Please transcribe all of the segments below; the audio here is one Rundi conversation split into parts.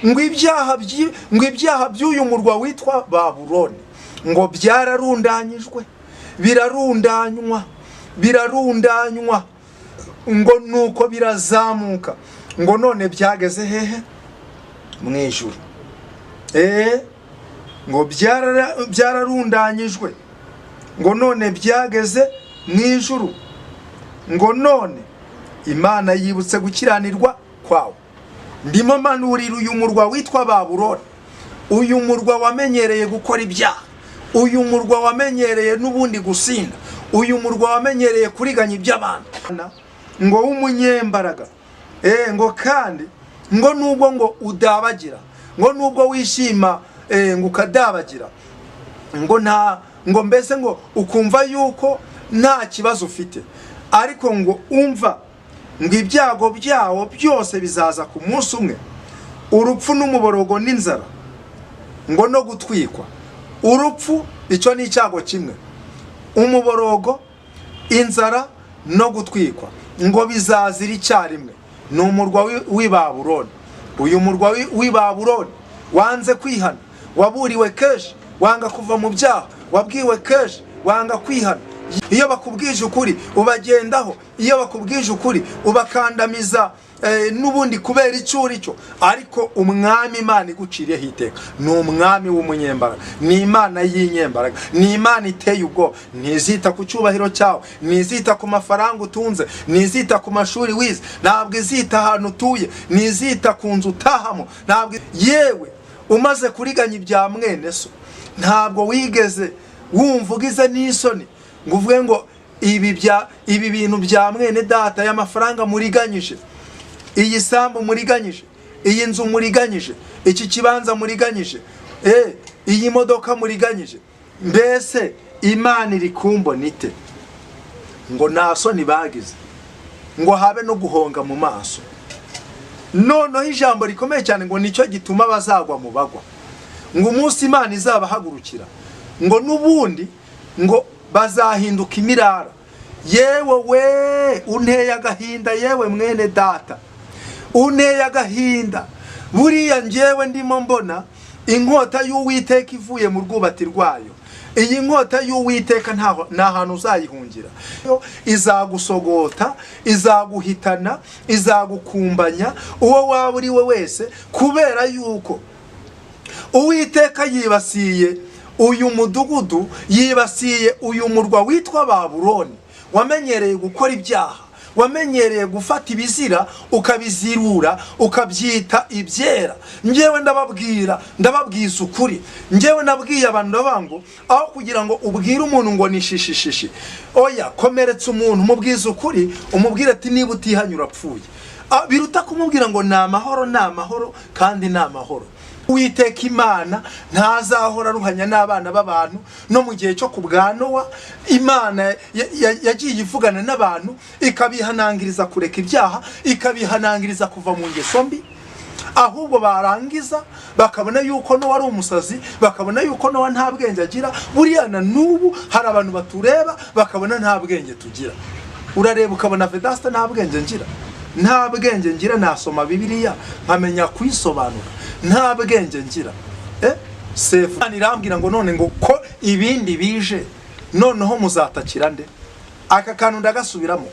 Ngo ibyaha ngo ibyaha by'uyu murwa witwa Babuloni ngo byararundanyijwe, birarundanywa, birarundanywa, ngo nuko birazamuka, ngo none byageze hehe? Mu ijuru. Ngo byararundanyijwe, ngo none byageze mu ijuru, ngo none Imana yibutse gukiranirwa kwawe. Ndimo manurira uyu murwa witwa Babuloni, uyu murwa wamenyereye gukora ibyaha, uyu murwa wamenyereye n'ubundi gusinda, uyu murwa wamenyereye kuriganya iby'abantu, ngo w'umunyembaraga, ngo kandi ngo nubwo ngo udabagira, ngo nubwo wishima, ngo ukadabagira, ngo nta, ngo mbese ngo ukumva yuko nta kibazo ufite, ariko ngo umva ngo ibyago byawo byose bizaza ku munsi umwe, urupfu n'umuborogo n'inzara, ngo no gutwikwa. Urupfu icyo ni icyago kimwe, umuborogo, inzara no gutwikwa, ngo bizazira icyarimwe. Ni umurwa w'i Babuloni. Uyu murwa w'i Babuloni wanze kwihana, waburiwe kenshi wanga kuva mu byaha, wabwiwe kenshi wanga kwihana. Iyo bakubwije ukuri ubagendaho, iyo bakubwije ukuri ubakandamiza, n'ubundi kubera icyo uri cyo. Ariko umwami Imana iguciriyeho iteka ni umwami w'umunyembaraga, ni Imana y'inyembaraga, ni Imana iteye ubwoba. Ntizita ku cyubahiro cyawe, ntizita ku mafaranga utunze, ntizita ku mashuri wize, ntabwo izita ahantu utuye, ntizita ku nzu utahamo, ntabwo. Yewe umaze kuriganya ibya mwene so, ntabwo wigeze wumva ugize n'isoni ngo uvuge ngo ibi bintu bya mwene data, y'amafaranga muriganyije, iyi sambu muriganyije, iyi nzu muriganyije, iki kibanza muriganyije, iyi modoka muriganyije, mbese Imana iri kumbona ite? Ngo nta soni bagize, ngo habe no guhonga mu maso. Noneho ijambo rikomeye cyane ngo nicyo gituma bazagwa mu bagwa, ngo umunsi Imana izabahagurukira, ngo n'ubundi ngo bazahinduka imirara. Yewe we unteye agahinda, yewe mwene data unteye agahinda. Buriya njyewe ndimo mbona inkota y'Uwiteka ivuye mu rwubati rwayo. Iyi nkota y'Uwiteka nta hantu uzayihungira, izagusogota, izaguhitana, izagukumbanya uwo waba uri we wese, kubera yuko Uwiteka yibasiye uyu mudugudu, yibasiye uyu murwa witwa Babuloni, wamenyereye gukora ibyaha, wamenyereye gufata ibizira ukabizirura ukabyita ibyera. Njyewe ndababwira, ndababwiza ukuri, njyewe nabwiye abantu ndavuga ngo aho kugira ngo ubwire umuntu ngo ni shishishishi, oya, komeretsa umuntu, mubwize ukuri, umubwire ati niba utihanye urapfuye. Biruta kumubwira ngo ni amahoro, ni amahoro kandi ni amahoro. Uwiteka Imana ntazahora aruhanya n'abana b'abantu. No mu gihe cyo kubwa Nowa, Imana yagiye ivugana n'abantu, ikabihanangiriza kureka ibyaha, ikabihanangiriza kuva mu ngeso mbi, ahubwo barangiza bakabona yuko Nowa ari umusazi, bakabona yuko Nowa nta bwenge agira. Buriya na n'ubu hari abantu batureba bakabona nta bwenge tugira. Urareba ukabona Vedaste nta bwenge ngira, nta bwenge ngira, nasoma Bibiliya nkamenya kuyisobanura, nta bwenge ngira. Sefu irambwira ngo none ngo ko ibindi bije, noneho muzatakira nde? Aka kantu ndagasubiramo.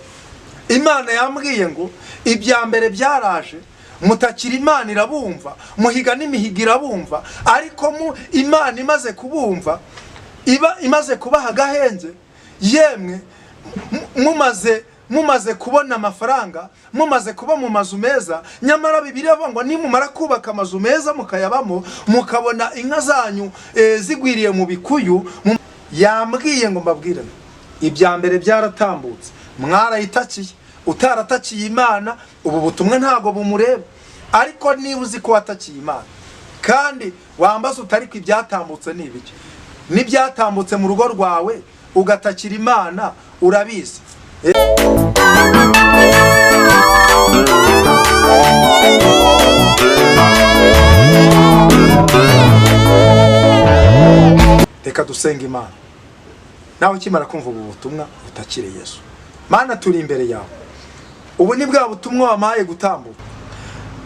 Imana yambwiye ngo ibya mbere byaraje, mutakira Imana irabumva, muhiga n'imihigo irabumva, ariko Imana imaze kubumva, iba imaze kubaha agahenge, yemwe mumaze kubona amafaranga, mumaze kuba mu mazu meza. Nyamara Bibiliya ivuga ngo nimumara kubaka amazu meza mukayabamo, mukabona inka zanyu zigwiriye mu bikuyu. Yambwiye ngo mbabwire ibya mbere byaratambutse, mwarayitakiye. Utaratakiye Imana ubu butumwa ntago bumureba, ariko niba uzi ko watakiye Imana kandi wambaza utari ko ibyatambutse ni ibiki, n'ibyatambutse mu rugo rwawe ugatakira Imana urabizi. Reka dusenge Imana. Nawe ukimara kumva ubu butumwa utakire Yesu. Mana, turi imbere yawe, ubu ni bwa butumwa wampaye gutambuka.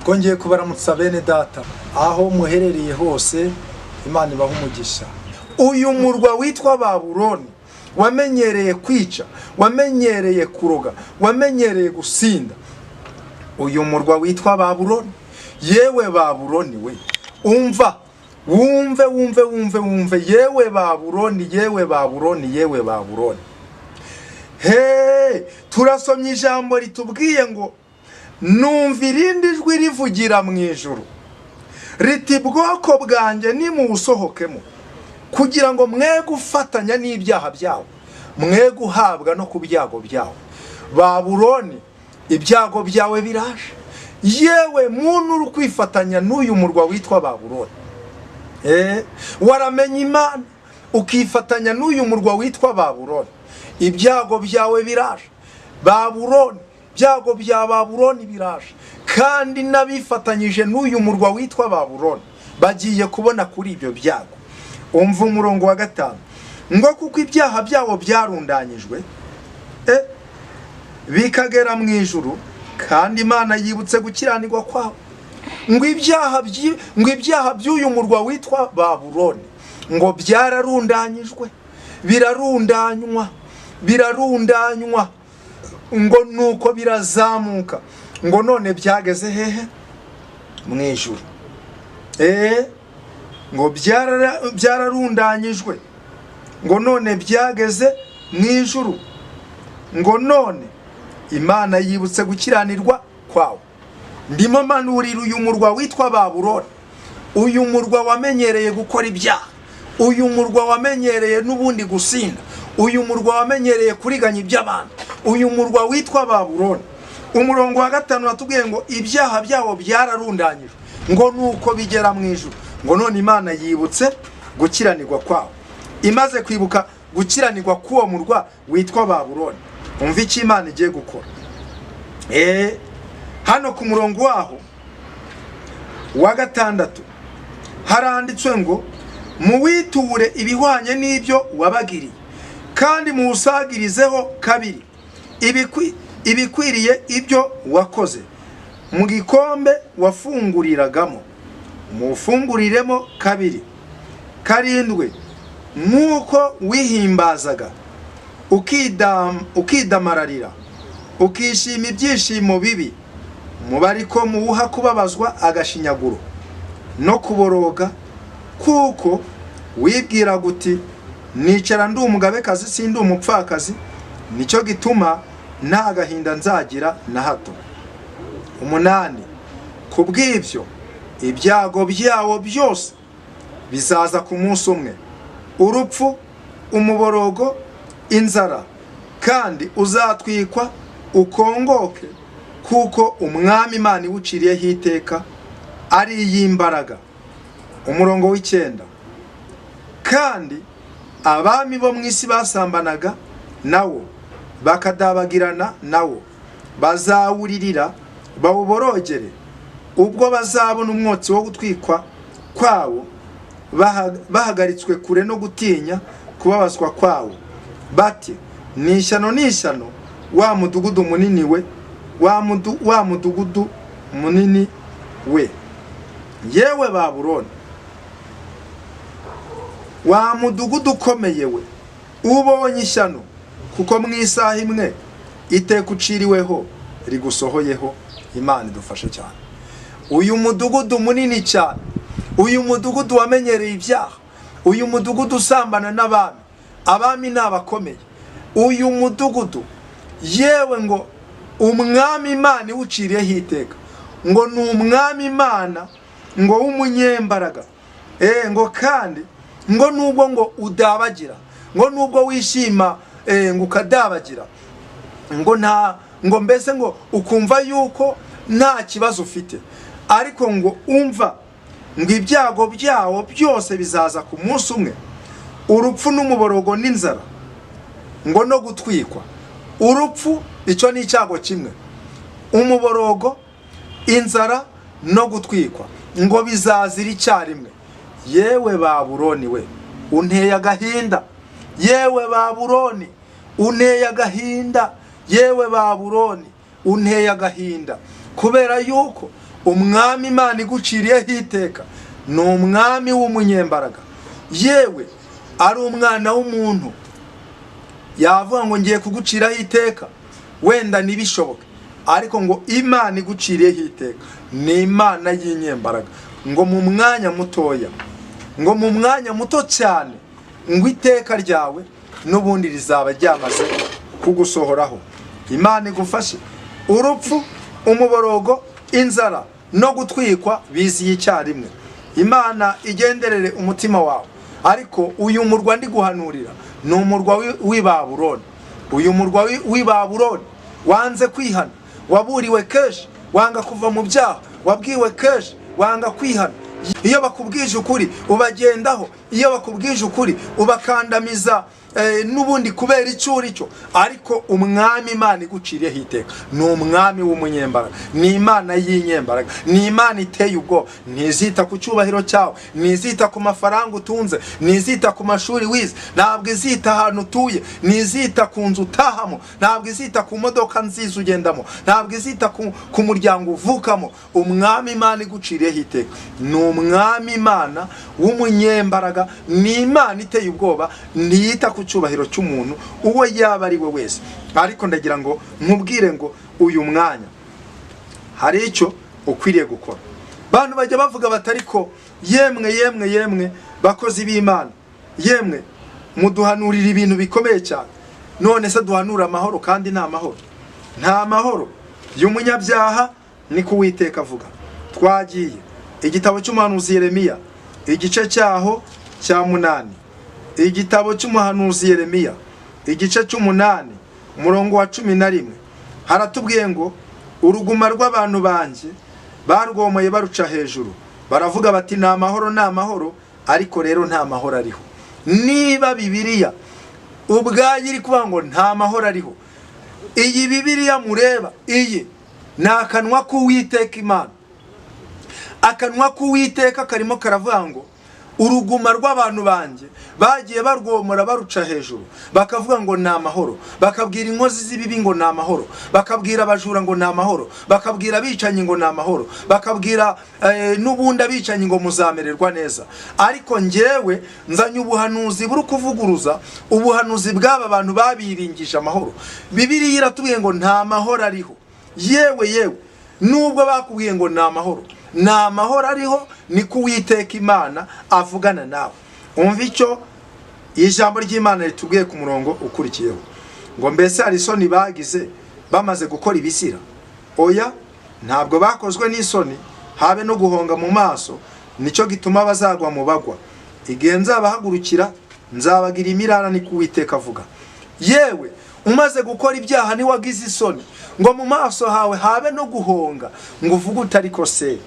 Twongeye kubaramutsa bene data aho muherereye hose, Imana ibaha umugisha. Uyu murwa witwa Babuloni wamenyereye kwica, wamenyereye kuroga, wamenyereye gusinda. Uyu murwa witwa Babuloni, yewe Babuloni we, umva, wumve wumve wumve wumve, yewe Babuloni, yewe Babuloni, yewe Babuloni. He, turasomye ijambo ritubwiye ngo numva irindi jwi rivugira mu ijuru riti bwoko bwanjye nimuwusohokemo, kugira ngo mwe gufatanya n'ibyaha byawo, mwe guhabwa no ku byago byawo. Babuloni, ibyago byawe biraje. Yewe muntu uri kwifatanya n'uyu murwa witwa Babuloni, waramenye Imana ukifatanya n'uyu murwa witwa Babuloni, ibyago byawe biraje. Babuloni, ibyago bya Babuloni biraje. Kandi n'abifatanyije n'uyu murwa witwa Babuloni bagiye kubona kuri ibyo byago. Umva umurongo wa 5 ngo kuko ibyaha byabo byarundanyijwe bikagera mu ijuru, kandi Imana yibutse gukiranirwa kwabo. Ngo ibyaha by'uyu murwa witwa Babuloni ngo byararundanyijwe, birarundanywa, birarundanywa, ngo nuko birazamuka, ngo none byageze hehe? Mu ijuru. Ngo byararundanyijwe, ngo none byageze mu ijuru, ngo none Imana yibutse gukiranirwa kwawo. Ndimo manurira uyu murwa witwa Babuloni, uyu murwa wamenyereye gukora ibyaha, uyu murwa wamenyereye n'ubundi gusinda, uyu murwa wamenyereye kuriganya iby'abantu, uyu murwa witwa Babuloni. Umurongo wa 5 watubwiye ngo ibyaha byabo byararundanyijwe, ngo nuko bigera mu ijuru, ngo none Imana yibutse gukiranirwa kwawo. Imaze kwibuka gukiranirwa k'uwo murwa witwa Babuloni, umva icyo Imana igiye gukora. Hano ku murongo waho wa 6 haranditswe ngo muwiture ibihwanye n'ibyo wabagiriye, kandi muwusagirizeho kabiri ibikwiriye ibyo wakoze. Mu gikombe wafunguriragamo mufunguriremo kabiri. 7 nk'uko wihimbazaga ukidamararira ukishima ibyishimo bibi, mubariko muwuha kubabazwa agashinyaguro no kuboroga, kuko wibwira guti nicara ndi umugabekazi sindi umupfakazi, nicyo gituma nta gahinda nzagira na hato. 8 kubw'ibyo ibyago byawo byose bizaza ku munsi umwe, urupfu, umuborogo, inzara, kandi uzatwikwa ukongoke, kuko umwami Imana iwuciriyeho iteka ari iy'imbaraga. Umurongo wa 9 kandi abami bo mu isi basambanaga nawo bakadabagirana nawo, bazawuririra bawuborogere, ubwo bazabona umwotsi wo gutwikwa kwawo, bahagaritswe kure no gutinya kubabazwa kwawo, bati ni ishyano, ni ishyano, wa mudugudu munini we, wa mudugudu munini we, yewe Babuloni, wa mudugudu ukomeye we, ubonye ishyano, kuko mu isaha imwe iteka uciriweho rigusohoyeho. Imana idufashe cyane. Uyu mudugudu munini cyane, uyu mudugudu wamenyereye ibyaha, uyu mudugudu usambana n'abami, abami n'abakomeye, uyu mudugudu yewe ngo umwami Imana iwuciriyeho iteka, ngo ni umwami Imana ngo w'umunyembaraga, ngo kandi ngo nubwo ngo udabagira, ngo nubwo wishima ngo ukadabagira, ngo nta, ngo mbese ngo ukumva yuko nta kibazo ufite, ariko ngo umva ngo ibyago byawo byose bizaza ku munsi umwe, urupfu n'umuborogo n'inzara, ngo no gutwikwa. Urupfu icyo ni icyago kimwe, umuborogo, inzara no gutwikwa, ngo bizazira icyarimwe. Yewe Babuloni we, unteye agahinda, yewe Babuloni unteye agahinda, yewe Babuloni unteye agahinda, kubera yuko Umwami Imana iguciriyeho iteka ni umwami w'umunyembaraga. Yewe ari umwana w'umuntu yavuga ngo ngiye kuguciraho iteka, wenda ntibishoboke, ariko ngo Imana iguciriyeho iteka ni Imana y'inyembaraga. Ngo mu mwanya mutoya, ngo mu mwanya muto cyane, ngo iteka ryawe n'ubundi rizaba ryamaze kugusohoraho. Imana igufashe. Urupfu, umuborogo, inzara no gutwikwa biziye icyarimwe. Imana igenderere umutima wawe. Ariko uyu murwa ndi guhanurira ni umurwa w'i Babuloni. Uyu murwa w'i Babuloni wanze kwihana, waburiwe kenshi wanga kuva mu byaha, wabwiwe kenshi wanga kwihana. Iyo bakubwije ukuri ubagendaho, iyo bakubwije ukuri ubakandamiza n'ubundi kubera icyo uri cyo. Ariko umwami Imana iguciriyeho iteka ni umwami w'umunyembaraga, ni Imana y'inyembaraga, ni Imana iteye ubwoba. Ntizita ku cyubahiro cyawe, ntizita ku mafaranga utunze, ntizita ku mashuri wize, ntabwo izita ahantu utuye, ntizita ku nzu utahamo, ntabwo izita ku modoka nziza ugendamo, ntabwo izita ku muryango uvukamo. Umwami Imana iguciriyeho iteka ni umwami Imana w'umunyembaraga, ni Imana iteye ubwoba, ntiyita ku cyubahiro cy'umuntu uwo yaba ari we wese. Ariko ndagira ngo nkubwire ngo uyu mwanya hari icyo ukwiriye gukora. Bantu bajya bavuga batariko yemwe yemwe yemwe bakozi b'Imana, yemwe muduhanurira ibintu bikomeye cyane. None se duhanura amahoro kandi nta mahoro? Nta mahoro y'umunyabyaha, ni ko Uwiteka avuga. Twagiye igitabo cy'umuhanuzi Yeremiya igice cyaho cya 8. Igitabo cy'umuhanuzi Yeremiya igice cy'umunani umurongo wa 11 haratubwiye ngo uruguma rw'abantu banjye barwomoye baruca hejuru, baravuga bati nta mahoro, nta mahoro, ariko rero nta mahoro ariho. Niba Bibiliya ubwayo iri kuvuga ngo nta mahoro ariho, iyi Bibiliya mureba iyi ni akanwa k'Uwiteka Imana. Akanwa k'Uwiteka karimo karavuga ngo uruguma rw'abantu banjye bagiye barwomora baruca hejuru, bakavuga ngo ni amahoro, bakabwira inkozi z'ibibi ngo ni amahoro, bakabwira abajura ngo ni amahoro, bakabwira abicanyi ngo ni amahoro, bakabwira n'ubundi abicanyi ngo muzamererwa neza. Ariko njyewe nzanye ubuhanuzi buri kuvuguruza ubuhanuzi bw'aba bantu babiringije amahoro. Bibiliya iratubwiye ngo nta mahoro ariho. Yewe yewe, nubwo bakubwiye ngo ni amahoro, nta mahoro ariho, ni ko Uwiteka Imana avugana nawe. Umva icyo ijambo ry'Imana ritubwiye ku murongo ukurikiyeho, ngo mbese hari isoni bagize bamaze gukora ibizira? Oya, ntabwo bakozwe n'isoni, habe no guhonga mu maso, nicyo gituma bazagwa mu bagwa. Igihe nzabahagurukira nzabagira imirara, ni ko Uwiteka avuga. Yewe umaze gukora ibyaha ntiwagize isoni ngo mu maso hawe habe no guhonga, ngo uvuge utariko se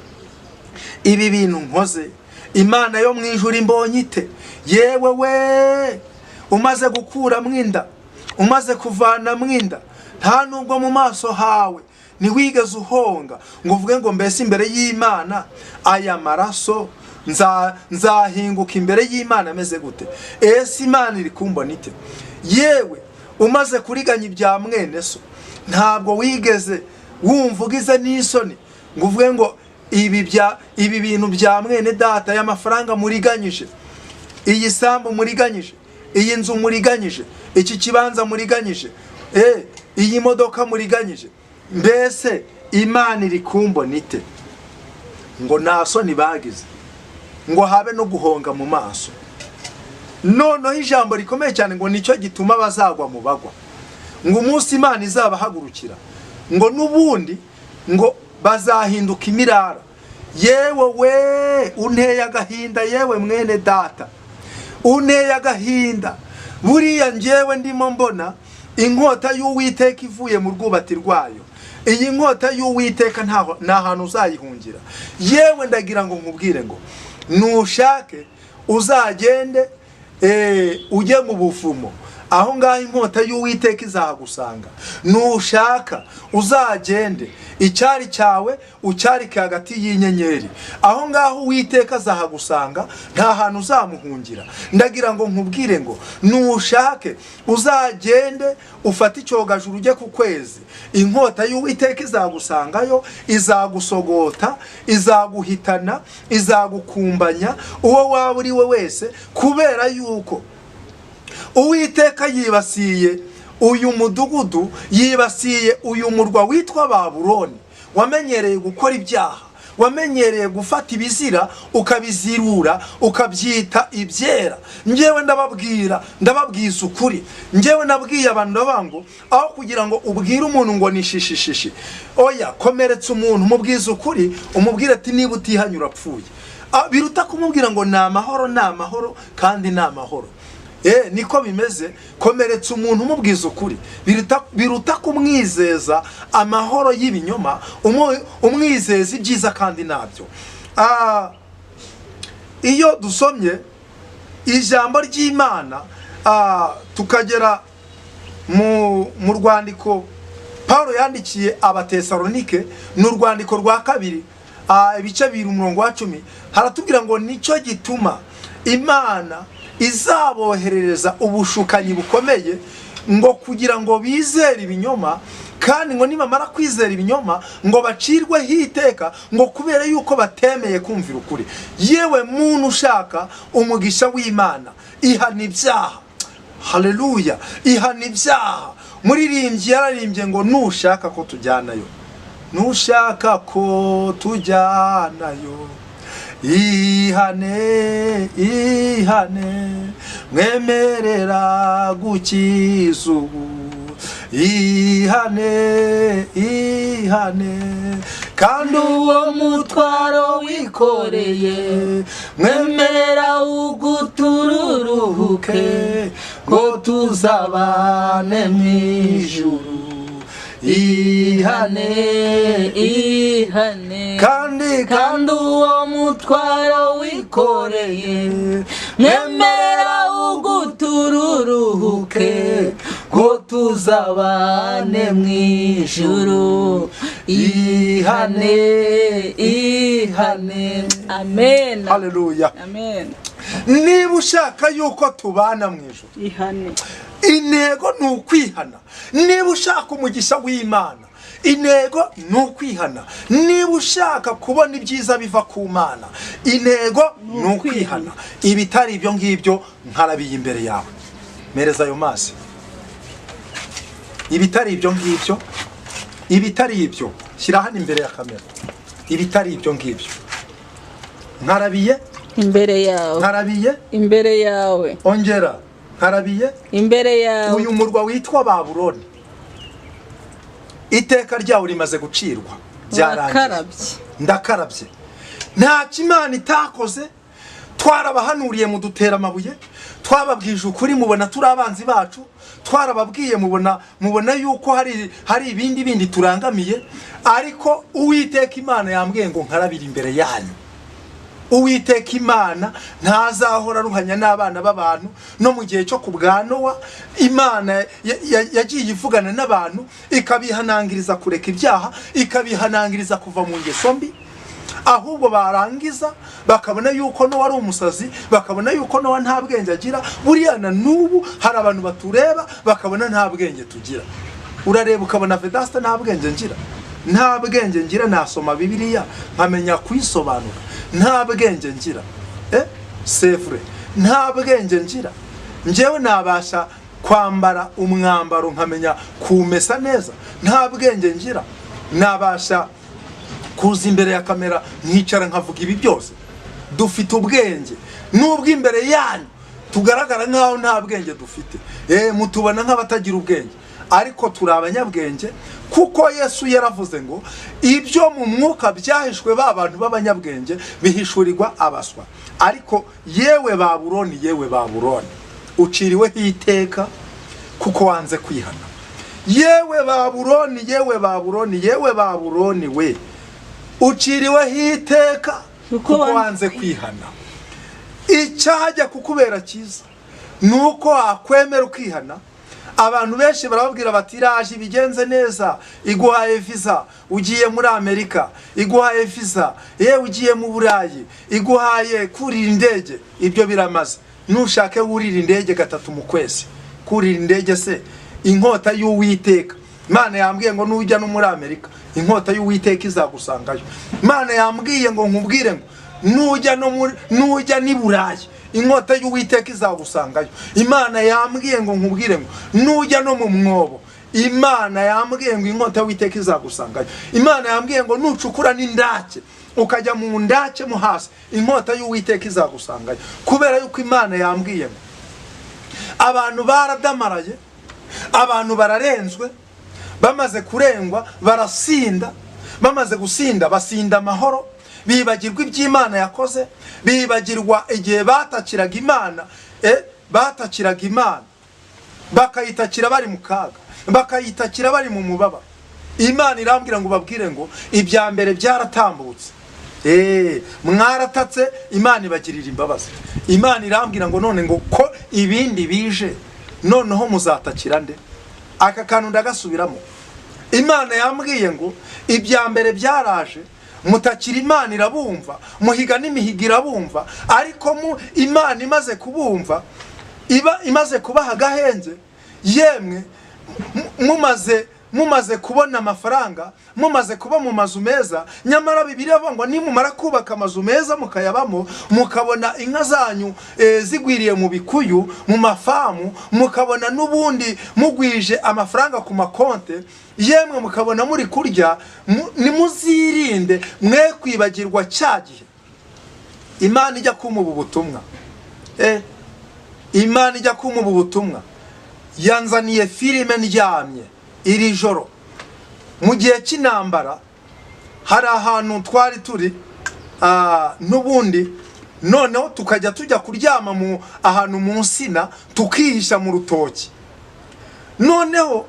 ibi bintu nkoze Imana yo mu ijuru imbonye ite? Yewe we, umaze gukura mwinda, umaze kuvana mwinda, nta nubwo mu maso hawe ntiwigeze uhonga ngo uvuge ngo mbese imbere y'Imana aya maraso nzahinguka imbere y'Imana ameze gute? Ese Imana iri kumbona ite? Yewe umaze kuriganya ibya mwene so, ntabwo wigeze wumva ugize n'isoni ngo uvuge ngo ibi bintu bya mwene data, y'amafaranga muriganyije, iyi sambu muriganyije, iyi nzu muriganyije, iki kibanza muriganyije, iyi modoka muriganyije, mbese Imana iri kumbona ite? Ngo nta soni bagize, ngo habe no guhonga mu maso. Noneho ijambo rikomeye cyane ngo nicyo gituma bazagwa mu bagwa, ngo umunsi Imana izabahagurukira ngo n'ubundi ngo bazahinduka imirara. Yewe we, unteye agahinda, yewe mwene data, unteye agahinda. Buriya njyewe ndimo mbona inkota y'Uwiteka ivuye mu rwubati rwayo. Iyi nkota y'Uwiteka nta hantu uzayihungira. Yewe ndagira ngo nkubwire ngo nushake uzagende ujye mu buvumo, Aho ngaho inkota y'Uwiteka izahagusanga. Nushaka uzagende icyari cyawe ucyarike hagati y'inyenyeri, aho ngaho Uwiteka azahagusanga, nta hantu uzamuhungira. Ndagira ngo nkubwire ngo nushake uzagende ufate icyogajuru ujye ku kwezi, inkota y'Uwiteka izagusangayo, izagusogota, izaguhitana, izagukumbanya uwo waba uri we wese, kubera yuko Uwiteka yibasiye uyu mudugudu, yibasiye uyu murwa witwa Babuloni, wamenyereye gukora ibyaha, wamenyereye gufata ibizira ukabizirura ukabyita ibyera. Njyewe ndababwira, ndababwiza ukuri, njyewe nabwiye abantu ndavuga ngo aho kugira ngo ubwire umuntu ngo ni shishishishi, oya, komeretsa umuntu, mubwize ukuri, umubwire ati niba utihanye urapfuye. Biruta kumubwira ngo ni amahoro, ni amahoro kandi ni amahoro. Niko bimeze. Komeretsa umuntu umubwiza ukuri biruta kumwizeza amahoro y'ibinyoma, umwizeza ibyiza kandi nabyo. Iyo dusomye ijambo ry'Imana, tukagera mu rwandiko Paulo yandikiye Abatesalonike, ni urwandiko rwa 2, ibice 2 umurongo wa 10, haratubwira ngo nicyo gituma Imana izaboherereza ubushukanyi bukomeye, ngo kugira ngo bizere ibinyoma, kandi ngo nibamara kwizera ibinyoma ngo bacirwe hiteka, ngo kubera yuko batemeye kumvira ukuri. Yewe muntu ushaka umugisha w'Imana, ihana ibyaha. Haleluya, ihana ibyaha. Muririmbyi yararimbye ngo nushaka ko tujyanayo, nushaka ko tujyanayo, ihane, ihane, mwemerera gukiza ubu, ihane, ihane, kandi uwo mutwaro wikoreye, mwemerera ugutururuhuke, ngo tuzabane mw'ijuru. Ihane, ihane, kandi uwo mutwaro wikoreye, mwemerera ugutururuhuke, ngo tuzabane mw'ijuru. Ihane, ihane. Amen. Haleluya. Amen. Niba ushaka yuko tubana mw'ijuru, ihane. Intego ni ukwihana. Niba ushaka umugisha w'Imana, intego ni ukwihana. Niba ushaka kubona ibyiza biva ku Mana, intego ni ukwihana. Ibitari ibyo ngibyo nkarabiye imbere yawe, mereza ayo mazi. Ibitari ibyo ngibyo, ibitari ibyo shyira hano imbere ya kamera. Ibitari ibyo ngibyo nkarabiye imbere yawe, nkarabiye imbere yawe, ongera nkarabiye imbere yawe. Uyu murwa witwa Babuloni, iteka ryawo rimaze gucirwa, byarangiye. Ndakarabye, nta Imana itakoze. Twarabahanuriye mudutera amabuye, twababwije ukuri mubona turi abanzi bacu, twarababwiye mubona yuko hari ibindi bindi turangamiye, ariko Uwiteka Imana yambwiye ngo nkarabire imbere yanyu. Uwiteka Imana ntazahora aruhanya n'abana b'abantu. No mu gihe cyo kubwa Nowa, Imana yagiye ivugana n'abantu, ikabihanangiriza kureka ibyaha, ikabihanangiriza kuva mu ngeso mbi, ahubwo barangiza bakabona yuko Nowa ari umusazi, bakabona yuko Nowa nta bwenge agira. Buriya na n'ubu hari abantu batureba bakabona nta bwenge tugira. Urareba ukabona Vedaste nta bwenge ngira, nta bwenge ngira, nasoma Bibiliya nkamenya kuyisobanura, nta bwenge ngira. C'est vrai, nta bwenge ngira. Njyewe nabasha kwambara umwambaro nkamenya kumesa neza, nta bwenge ngira. Nabasha kuza imbere ya kamera nkicara nkavuga ibi byose. Dufite ubwenge, nubwo imbere yanyu tugaragara nkaho nta bwenge dufite, mutubona nk'abatagira ubwenge, ariko turi abanyabwenge, kuko Yesu yaravuze ngo ibyo mu mwuka byahishwe ba bantu b'abanyabwenge bihishurirwa abaswa. Ariko yewe Babuloni, yewe Babuloni, uciriweho iteka kuko wanze kwihana. Yewe Babuloni, yewe Babuloni, yewe Babuloni we, uciriweho iteka kuko wanze kwihana. Icyajya kukubera cyiza Nuko wakwemera ukihana. Abantu benshi barababwira bati iraje ibigenze neza, iguhaye visa ugiye muri Amerika, iguhaye visa yewe ugiye mu Burayi, iguhaye kurira indege. Ibyo biramaze. Nushake wurira indege 3 mu kwezi. Kurira indege se inkota y'Uwiteka. Imana yambwiye ngo nujya no muri Amerika inkota y'Uwiteka izagusangayo. Imana yambwiye ngo nkubwire ngo nujya no muri nujya ni Burayi inkota y'Uwiteka izagusangayo. Imana yambwiye ngo nkubwire ngo nujya no mu mwobo, Imana yambwiye ngo inkota y'Uwiteka izagusangayo. Imana yambwiye ngo nucukura n'indake ukajya mu ndake mu hasi, inkota y'Uwiteka izagusangayo. Kubera yuko Imana yambwiye ngo abantu baradamaraye, abantu bararenzwe, bamaze kurengwa barasinda, bamaze gusinda basinda amahoro, bibagirwa iby'Imana yakoze, bibagirwa igihe batakiraga Imana, batakiraga Imana bakayitakira bari mu kaga, bakayitakira bari mu mubaba. Imana irambwira ngo babwire ngo ibya mbere byaratambutse, mwaratatse, Imana ibagirira imbabazi. Imana irambwira ngo none ngo ko ibindi bije noneho muzatakira nde? Aka kantu ndagasubiramo. Imana yambwiye ngo ibya mbere byaraje, mutakira Imana irabumva, muhiga n'imihigo irabumva, ariko mu Imana imaze kubumva, iba imaze kubaha agahenge, yemwe mumaze kubona amafaranga, mumaze kuba mu mazu meza. Nyamara Bibiliya ivuga ngo nimumara kubaka amazu meza mukayabamo, mukabona inka zanyu zigwiriye mu bikuyu, mu mafamu, mukabona n'ubundi mugwije amafaranga ku makonte, yemwe mukabona muri kurya, nimuzirinde mwe kwibagirwa cya gihe Imana ijya kumuba ubutumwa. Imana ijya kumuba ubutumwa yanzaniye filime ndyamye iri joro mu gihe cy'intambara. Hari ahantu twari turi n'ubundi, noneho tukajya tujya kuryama mu ahantu mu nsina, tukihisha mu rutoki, noneho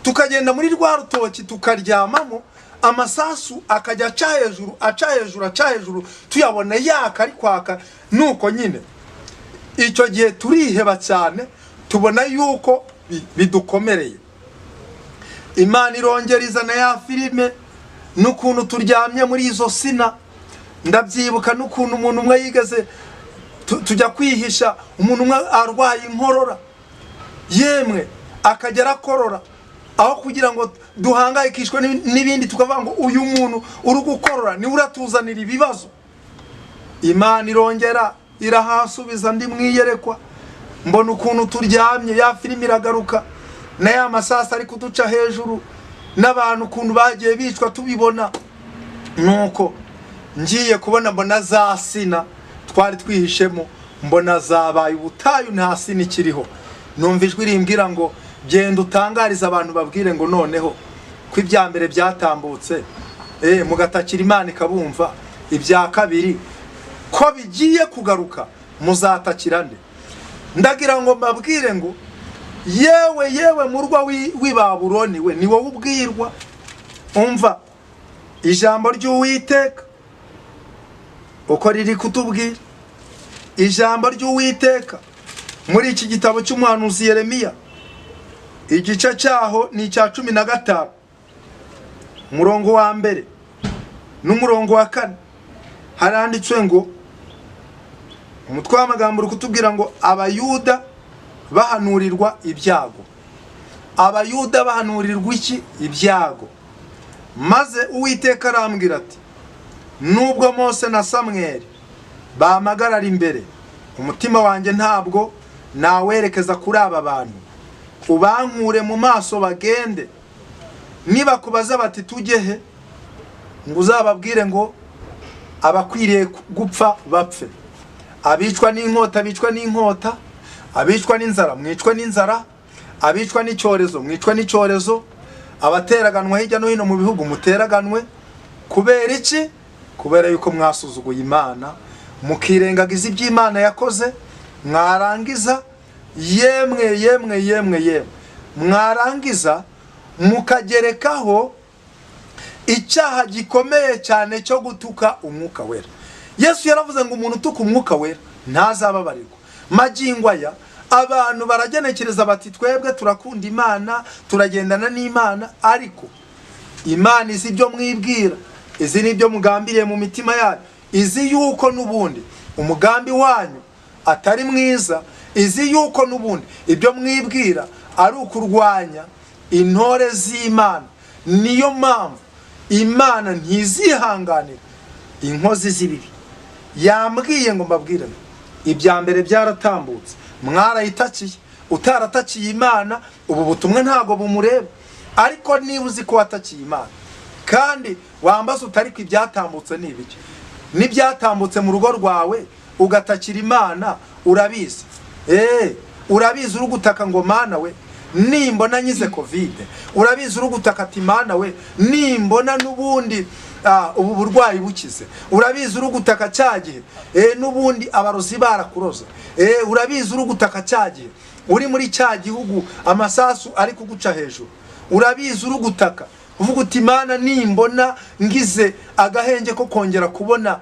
tukagenda muri rwa rutoki tukaryamamo, amasasu akajya aca hejuru, aca hejuru, aca hejuru, tuyabona yaka ari kwaka. Nuko nyine icyo gihe turiheba cyane, tubona yuko bidukomereye. Imana irongera izana ya filime n'ukuntu turyamye muri izo sina. Ndabyibuka n'ukuntu umuntu umwe yigeze tujya kwihisha, umuntu umwe arwaye inkorora, yemwe akagera akorora, aho kugira ngo duhangayikishwe n'ibindi tukavuga ngo uyu muntu uri gukorora niwe uratuzanira ibibazo. Imana irongera irahasubiza, ndi mwiyerekwa mbona ukuntu turyamye, ya filime iragaruka na ya masasa ari kuduca hejuru, n'abantu ukuntu bagiye bicwa tubibona. Nuko ngiye kubona mbona za sina twari twihishemo, mbona zabaye ubutayu, nta sina ikiriho. Numva ijwi rimbwira ngo genda utangariza abantu babwire ngo noneho ko ibya mbere byatambutse, mugatakira Imana ikabumva, ibya kabiri ko bigiye kugaruka muzatakira nde? Ndagira ngo mbabwire ngo yewe yewe murwa w'i Babuloni we, ni wowe ubwirwa. Umva ijambo ry'Uwiteka uko riri kutubwira. Ijambo ry'Uwiteka muri iki gitabo cy'umuhanuzi Yeremiya, igice cyaho ni icya 15, umurongo wa 1 n'umurongo wa 4, haranditswe ngo, umutwe w'amagambo uri kutubwira ngo Abayuda bahanurirwa ibyago. Abayuda bahanurirwa iki? Ibyago. Maze Uwiteka arambwira ati nubwo Mose na Samweli bamagarara imbere, umutima wanjye ntabwo nawerekeza kuri aba bantu, ubankure mu maso bagende. Nibakubaza bati tujye he, ngo uzababwire ngo abakwiriye gupfa bapfe, abicwa n'inkota bicwa n'inkota, abicwa n'inzara mwicwa n'inzara, abicwa n'icyorezo mwicwa n'icyorezo, abateraganwa hirya no hino mu bihugu muteraganwe. Kubera iki? Kubera yuko mwasuzuguye Imana, mukirengagiza iby'Imana yakoze, mwarangiza yemwe yemwe yemwe yemwe, mwarangiza mukagerekaho icyaha gikomeye cyane cyo gutuka umwuka wera. Yesu yaravuze ngo umuntu utuka umwuka wera ntazababarirwa. Magingo aya Abantu baragenekereza bati twebwe turakunda Imana, turagendana n'Imana, ariko Imana izi ibyo mwibwira, izi n'ibyo mugambiriye mu mitima yanyu, izi yuko n'ubundi umugambi wanyu atari mwiza, izi yuko n'ubundi ibyo mwibwira ari ukurwanya intore z'Imana. Niyo mpamvu Imana ntizihanganira inkozi z'ibibi. Yambwiye ngo mbabwire ibya mbere byaratambutse, mwarayitakiye. Utaratakiye Imana ubu butumwa ntago bumureba, ariko niba uzi ko watakiye Imana kandi wambaza utari ko ibyatambutse ni ibiki, n'ibyatambutse mu rugo rwawe ugatakira Imana, urabizi. Urabizi uri gutaka ngo Mana we nimbona nyize Covid, urabizi uri gutaka ati Mana we nimbona n'ubundi ubu burwayi bukize, urabizi uri gutaka cyagihe n'ubundi abarozi barakuroza, urabizi uri gutaka cyagihe uri muri cya gihugu amasasu ari kuguca hejuru, urabizi uri gutaka uvuga uti Mana nimbona ngize agahenge ko kongera kubona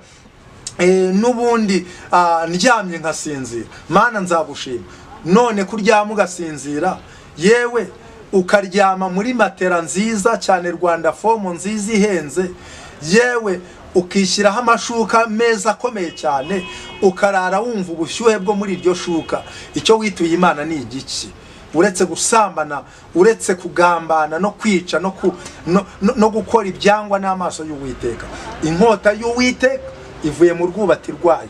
n'ubundi ndyamye nkasinzira, Mana nzagushima. None kuryama ugasinzira, yewe ukaryama muri matera nziza cyane, Rwanda fomu nziza ihenze, yewe ukishyiraho amashuka meza akomeye cyane, ukarara wumva ubushyuhe bwo muri iryo shuka, icyo wituye Imana ni igiki? Uretse gusambana, uretse kugambana no kwica no gukora ibyangwa n'amaso y'Uwiteka. Inkota y'Uwiteka ivuye mu rwubati rwayo.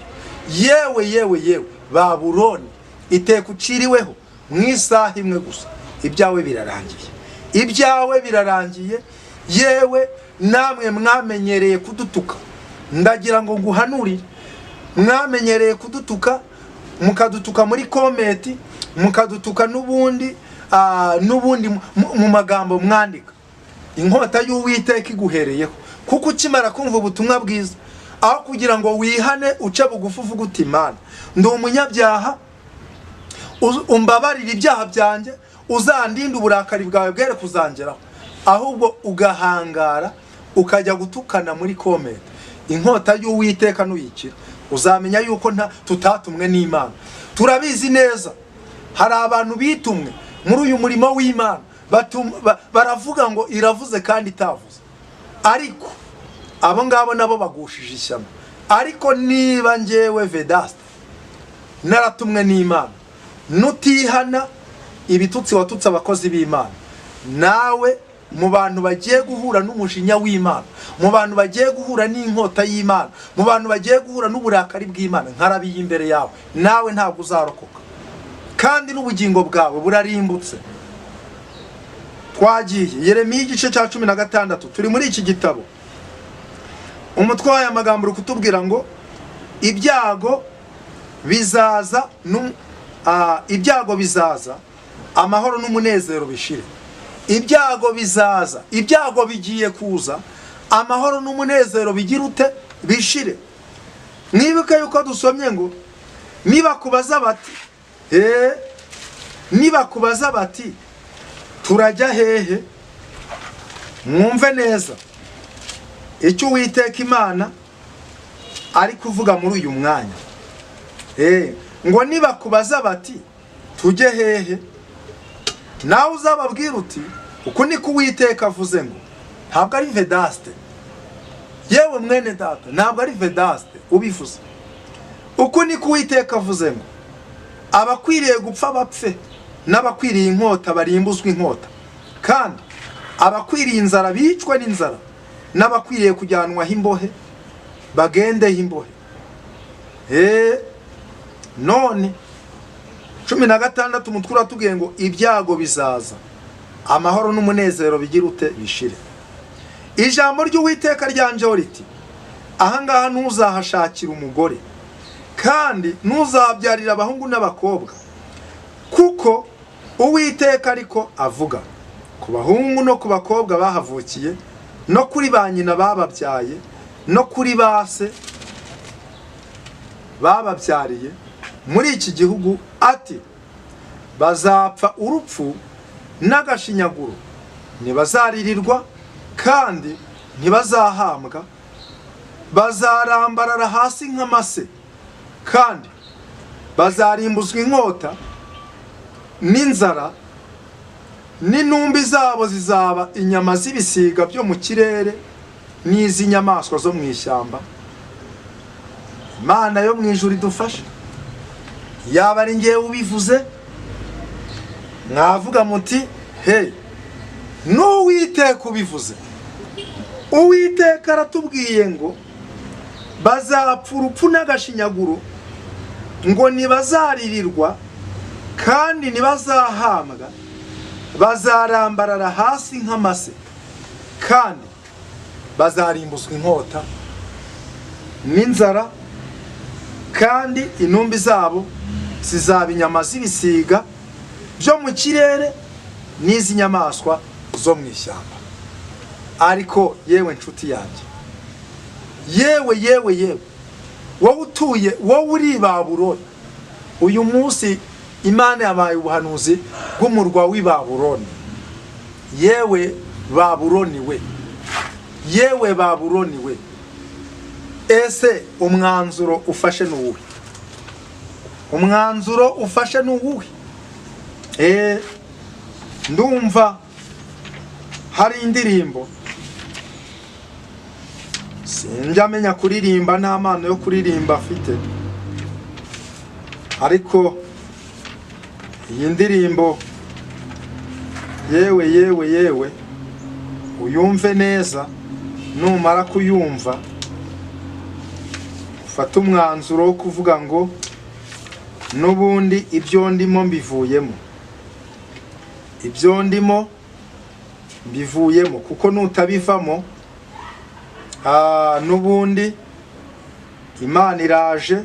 Yewe yewe yewe Babuloni, iteka uciriweho mu isaha imwe gusa, ibyawe birarangiye, ibyawe birarangiye. Yewe namwe mwamenyereye kudutuka, ndagira ngo nguhanurire, mwamenyereye kudutuka, mukadutuka muri komenti, mukadutuka n'ubundi n'ubundi mu magambo mwandika. Inkota y'Uwiteka iguhereyeho, kuko ukimara kumva ubutumwa bwiza, aho kugira ngo wihane uce bugufi uvuge uti Imana ndi umunyabyaha, umbabarire ibyaha byanjye, uzandinde uburakari bwawe bwere kuzangeraho, ahubwo ugahangara ukajya gutukana muri komenti. Inkota y'Uwiteka nuyikira, uzamenya yuko tutatumwe n'Imana. Turabizi neza hari abantu bitumwe muri uyu murimo w'Imana, baravuga ngo iravuze kandi itavuze, ariko abo ngabo nabo bagushije ishyano. Ariko niba njyewe Vedaste naratumwe n'Imana, nutihana ibitutsi watutse abakozi b'Imana, nawe mu bantu bagiye guhura n'umujinya w'Imana, mu bantu bagiye guhura n'inkota y'Imana, mu bantu bagiye guhura n'uburakari bw'Imana, nkarabiye imbere yawe, nawe ntabwo uzarokoka, kandi n'ubugingo bwawe burarimbutse. Twagiye Yeremiya igice cya 16, turi muri iki gitabo. Umutwe w'aya magambo uri kutubwira ngo ibyago bizaza, ibyago bizaza, amahoro n'umunezero bishire. Ibyago bizaza, ibyago bigiye kuza, amahoro n'umunezero bigira ute? Bishire. Mwibuke yuko dusomye ngo nibakubaza bati nibakubaza bati turajya hehe, mwumve neza icyo Uwiteka Imana ari kuvuga muri uyu mwanya. Ngo nibakubaza bati tujye hehe, nawe uzababwira uti uku niko Uwiteka avuze ngo ntabwo ari Vedaste, yewe mwene data, ntabwo ari Vedaste ubivuze. Uku niko Uwiteka avuze ngo abakwiriye gupfa bapfe, n'abakwiriye inkota barimbuzwe inkota, kandi abakwiriye inzara bicwe n'inzara, n'abakwiriye kujyanwaho imbohe bagendeho imbohe. None 16 umutwe uratubwiye ngo ibyago bizaza, amahoro n'umunezero bigira ute? Bishire. Ijambo ry'Uwiteka ryanjeho riti ahangaha ntuzahashakira umugore, kandi ntuzabyarira abahungu n'abakobwa, kuko Uwiteka ariko avuga ku bahungu no ku bakobwa bahavukiye, no kuri ba nyina bababyaye, no kuri base bababyariye muri iki gihugu, ati bazapfa urupfu n'agashinyaguro, ntibazaririrwa kandi ntibazahambwa, bazarambarara hasi nk'amase, kandi bazarimbuzwa inkota, N'inzara, n'intumbi zabo zizaba inyama z'ibisiga byo mu kirere n'iz'inyamaswa zo mu ishyamba. Imana yo mu ijuru idufashe. Yaba ari ngewe ubivuze, mwavuga muti hey, n'Uwiteka ubivuze. Uwiteka aratubwiye ngo bazapfa urupfu n'agashinyaguro, ngo ntibazaririrwa kandi ntibazahambwa, bazarambarara hasi nk'amase, kandi bazarimbuzwa inkota n'inzara, kandi intumbi zabo zizaba inyama z'ibisiga byo mu kirere n'iz'inyamaswa zo mu ishyamba. Ariko yewe nshuti yanjye, yewe yewe yewe, wowe utuye, wowe uri Babuloni, uyu munsi Imana yabaye ubuhanuzi bw'umurwa w'i Babuloni. Yewe Babuloni we, yewe Babuloni we, ese umwanzuro ufashe ni uwuhe? Umwanzuro ufashe ni uwuhe? Ndumva hari indirimbo, sinjya amenya kuririmba, nta mpano yo kuririmba afite, ariko iyi ndirimbo yewe yewe yewe uyumve neza. Numara kuyumva ufate umwanzuro wo kuvuga ngo n'ubundi ibyo ndimo mbivuyemo, ibyo ndimo mbivuyemo, kuko nutabivamo n'ubundi Imana iraje,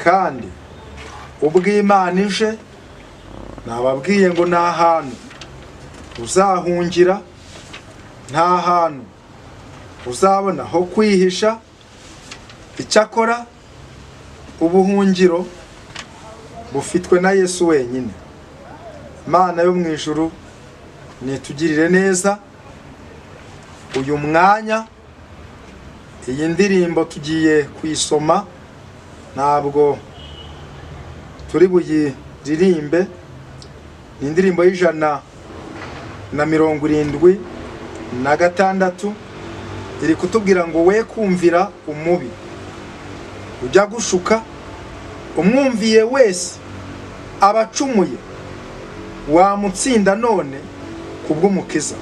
kandi ubwo Imana ije nababwiye ngo nta hantu uzahungira, nta hantu uzabona ho kwihisha. Icyakora ubuhungiro bufitwe na Yesu wenyine. Imana yo mu ijuru nitugirire neza. Uyu mwanya iyi ndirimbo tugiye kuyisoma, ntabwo turi buyiririmbe. Ni indirimbo y'176, iri kutubwira ngo we kumvira umubi ujya gushuka, umwumviye wese abacumuye wamutsinda none kubw'umukiza.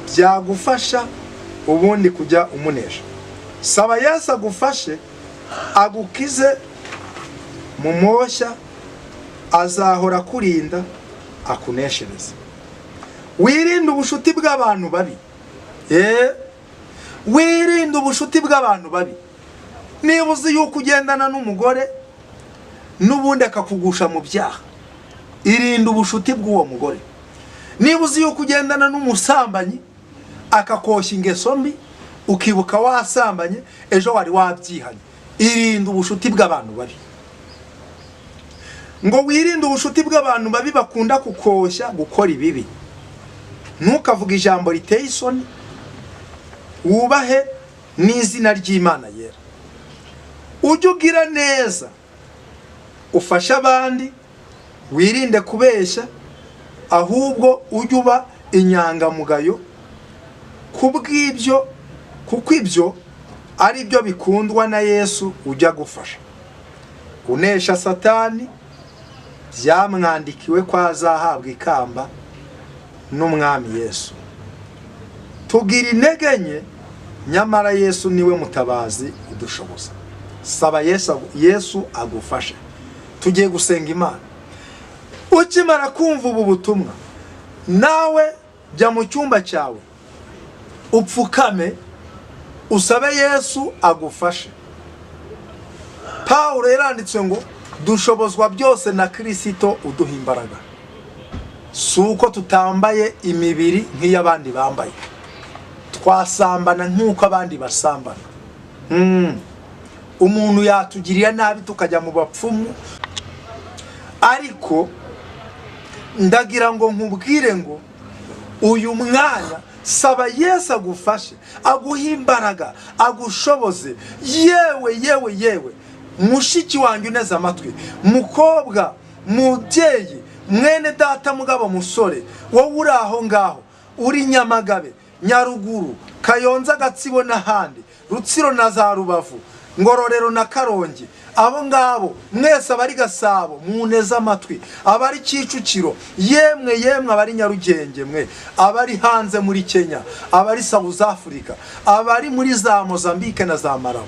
Byagufasha ubundi kujya umunesha. Saba Yesu agufashe, agukize mu moshya, azahora kurinda akuneshereza. Wirinde ubushuti bw'abantu babi. Wirinde ubushuti bw'abantu babi. Niba uzi yuko ugendana n'umugore n'ubundi akakugusha mu byaha, irinde ubushuti bw'uwo mugore. Niba uzi yuko ugendana n'umusambanyi akakoshya ingeso mbi, ukibuka wasambanye ejo wari wabyihanye, irinde ubushuti bw'abantu babi. Ngo wirinde ubushuti bw'abantu babi bakunda kukoshya gukora ibibi. Ntukavuge ijambo riteye isoni, wubahe n'izina ry'Imana yera. Ujye ugira neza, ufashe abandi, wirinde kubeshya, ahubwo ujye uba inyangamugayo kubw'ibyo, kuko ibyo ari byo bikundwa na Yesu ujya gufasha. Unesha Satani byamwandikiwe ko azahabwa ikamba n'Umwami Yesu. Tugira intege nke, nyamara Yesu niwe mutabazi udushoboza. Saba Yesu agufashe. Tugiye gusenga Imana. Ukimara kumva ubu butumwa, nawe jya mu cyumba cyawe upfukame usabe Yesu agufashe. Pawulo yaranditse ngo dushobozwa byose na Kristo uduha imbaraga. Si uko tutambaye imibiri nk'iy'abandi bambaye, twasambana nk'uko abandi basambana. Umuntu yatugiriye nabi tukajya mu bapfumu, ariko ndagira ngo nkubwire ngo uyu mwanya saba Yesu agufashe, aguhe imbaraga, agushoboze. Yewe yewe yewe mushiki wanjye uneze amatwi, mukobwa, mubyeyi, Mwene data mugabo musore, wowe uri aho ngaho, uri Nyamagabe, Nyaruguru, Kayonza, Gatsibo n'ahandi, Rutsiro na za Rubavu, Ngororero na Karongi, abo ngabo mwese abari Gasabo muneze amatwi, abari Kicukiro, yemwe yemwe abari Nyarugenge, mwe abari hanze muri Kenya, abari South Africa, abari muri za Mozambique na za Malawi,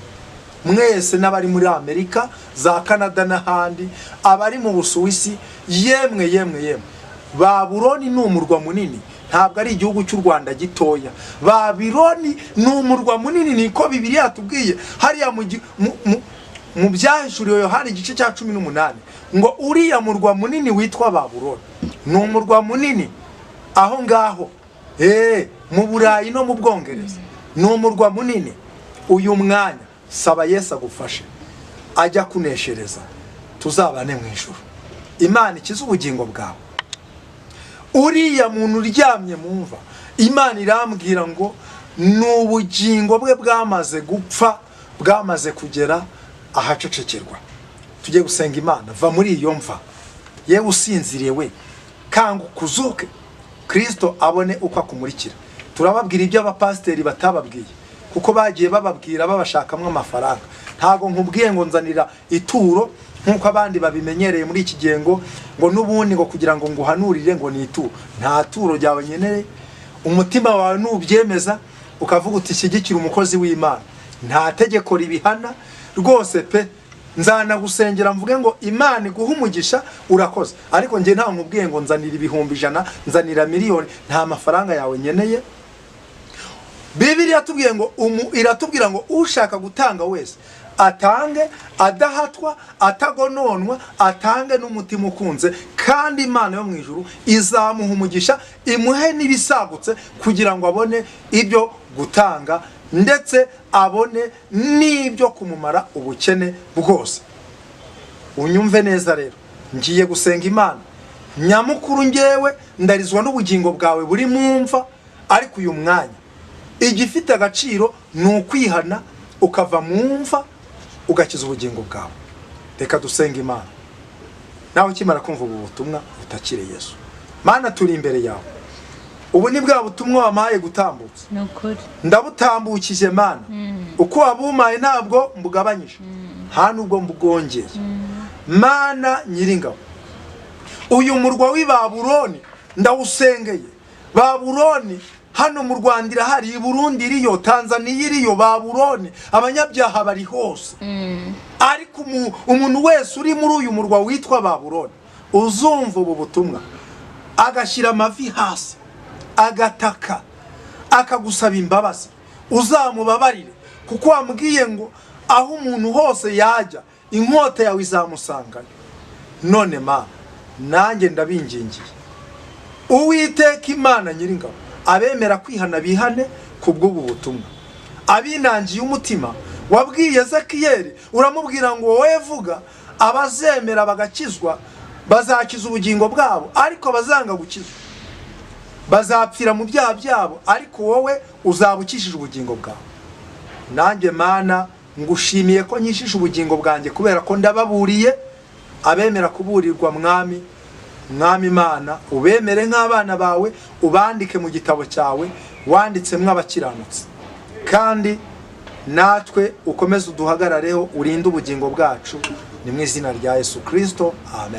mwese n'abari muri Amerika, za Canada n'ahandi, abari mu Busuwisi, yemwe yemwe yemwe. Babuloni ni umurwa munini, ntabwo ari igihugu cy'u Rwanda gitoya. Babuloni ni umurwa munini, niko Bibiliya yatubwiye hariya mu Byahishuriwe Yohana igice cya 18, ngo uriya murwa munini witwa Babuloni ni umurwa munini aho ngaho mu Burayi no mu Bwongereza, ni umurwa munini. Uyu mwanya saba Yesu agufashe ajya kuneshereza, tuzabane mu ijuru. Imana ikize ubugingo bwawe. Uriya muntu uryamye mu mva, Imana irambwira ngo ni ubugingo bwe bwamaze gupfa, bwamaze kugera ahacecekerwa. Tujye gusenga Imana, va muri iyo mva, yewe usinziriye we, kanguka uzuke, Kristo abone uko akumurikira. Turababwira ibyo abapasiteri batababwiye, kuko bagiye bababwira babashakamwe amafaranga. Ntago nkubwiye ngo nzanira ituro nkuko abandi babimenyereye muri iki gihe, ngo n'ubundi ngo kugira ngo nguhanurire ngo ni ituro. Nta turo ryawe nkeneye. Umutima wawe nubyemeza ukavuga uti shyigikira umukozi w'Imana, nta tegeko ribihana rwose pe. Nzanagusengera mvuge ngo Imana iguhe umugisha, urakoze. Ariko njye nta nkubwiye ngo nzanira 100,000, nzanira miliyoni, nta mafaranga yawe nkeneye. Bibiliya iratubwiye ngo iratubwira ngo ushaka gutanga wese atange adahatwa, atagononwa, atange n'umutima ukunze, kandi Imana yo mu ijuru izamuha umugisha, imuhe n'ibisagutse kugira ngo abone ibyo gutanga, ndetse abone n'ibyo kumumara ubukene bwose. Unyumve neza rero, ngiye gusenga Imana. Nyamukuru ngewe ndarizwa n'ubugingo bwawe buri mu mva, ariko uyu mwanya igifite agaciro ni ukwihana ukava mu mva ugakiza ubugingo bwawe. Reka dusenga Imana. Nawe ukimara kumva ubu butumwa utakire Yesu. Mana, turi imbere yawe. Ubu ni bwa butumwa wampaye gutambutsa. Ndabutambukije Mana. Uko wabumaye ntabwo mbugabanyije, nta nubwo mbugongeye. Mana nyiringabo, uyu murwa w'i Babuloni ndawusengeye. Babuloni hano mu Rwanda irahari, i Burundi iriyo, Tanzania iriyo, Babuloni abanyabyaha bari hose. Ariko umuntu wese uri muri uyu murwa witwa Babuloni uzumva ubu butumwa agashyira amavi hasi, agataka, akagusaba imbabazi, uzamubabarire, kuko wambwiye ngo aho umuntu hose yajya inkota yawe izamusangayo. None Mana, nanjye ndabingingiye, Uwiteka Imana nyiringabo, abemera kwihana bihane kubw'ubu butumwa. Abinangiye umutima wabwiye Ezekiyeli, uramubwira ngo wowe vuga, abazemera bagakizwa bazakiza ubugingo bwabo, ariko bazanga gukizwa bazapfira mu byaha byabo, ariko wowe uzabukishije ubugingo bwawe. Nanjye Mana ngushimiye ko nyishije ubugingo bwanjye, kubera ko ndababuriye. Abemera kuburirwa Mwami, Mwami Imana, ubemere nk'abana bawe, ubandike mu gitabo cyawe wanditsemo abakiranutsi, kandi natwe ukomeze uduhagarareho, urinde ubugingo bwacu. Ni mu izina rya Yesu Kristo, amen.